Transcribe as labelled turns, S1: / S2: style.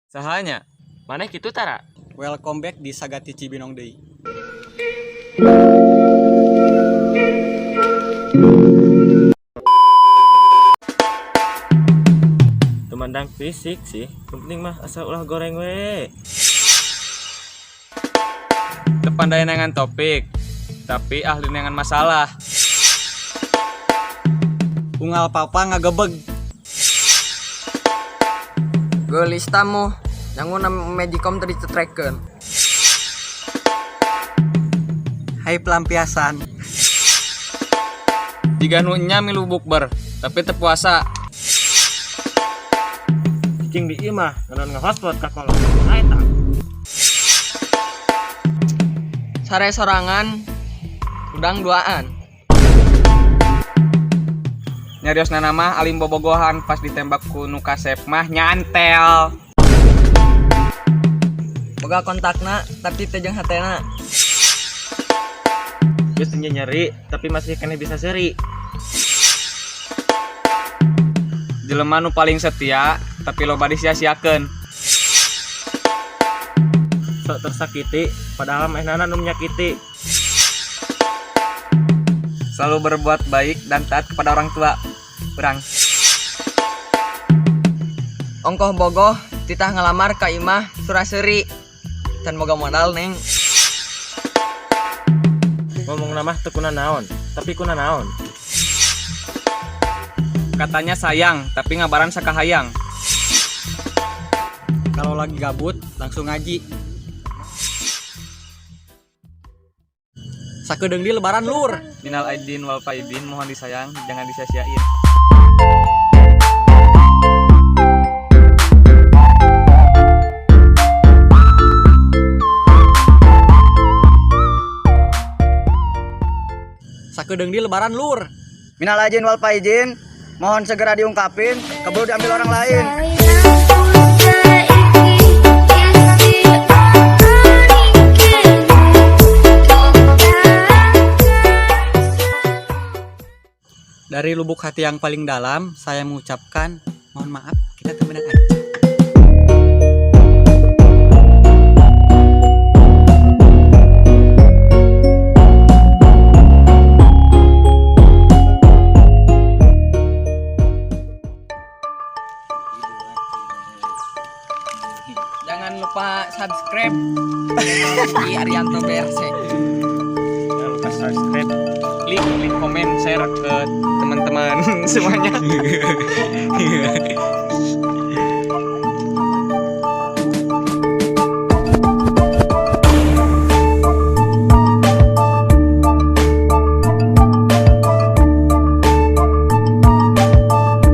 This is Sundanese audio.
S1: Sahanya?
S2: Maneh kitu tara?
S3: Welcome back di Sagati Cibinong deui.
S2: Tumandang fisik sih, nu penting mah asal ulah goreng we.
S1: Teu pandai neangan topik, tapi ahli neangan masalah.
S3: Unggal papa ngagebeg.
S4: Geulis tamu, nyanguna magicom teu dicetrekeun.
S3: Hai pelampiasan.
S1: Jiga nu enya milu bukber, tapi teu puasa.
S2: Cicing di imah, ngeunaan nge-hotspot ka kolot. Nah eta.
S4: Sare sorangan, udang duaan.
S1: Nyariosna mah alim bobogohan, pas ditembak ku nu kasep mah nyantel.
S4: Boga kontakna tapi teu jeung hatena.
S2: Geus teu nyeri, tapi masih keneh bisa seuri.
S1: Jelema nu paling setia, tapi loba disia-siakeun.
S2: Sok tersakiti, padahal manehna nu menyakiti.
S1: Selalu berbuat baik dan taat kepada orang tua. Urang.
S4: Ongkoh bogoh titah ngalamar ka imah sura-seuri. Can boga modal, Neng.
S2: Ngomongna mah teu kunanaon, tapi kunanaon.
S1: Katanya sayang, tapi ngabaran sakahayang.
S3: Kalau lagi gabut langsung ngaji. Sakedeung di lebaran, lur.
S1: Minal aidin wal faidin, mohon disayang, jangan disia-siain.
S3: Sakedeung di lebaran, lur.
S5: Minal aidin wal faizin, mohon segera diungkapin, keburu diambil orang lain.
S3: Dari lubuk hati yang paling dalam, saya mengucapkan mohon maaf, kita temenan aja.
S4: Jangan lupa subscribe di Arianto BRC.
S2: Jangan lupa subscribe.
S1: Klik, klik, komen, share ke teman-teman semuanya.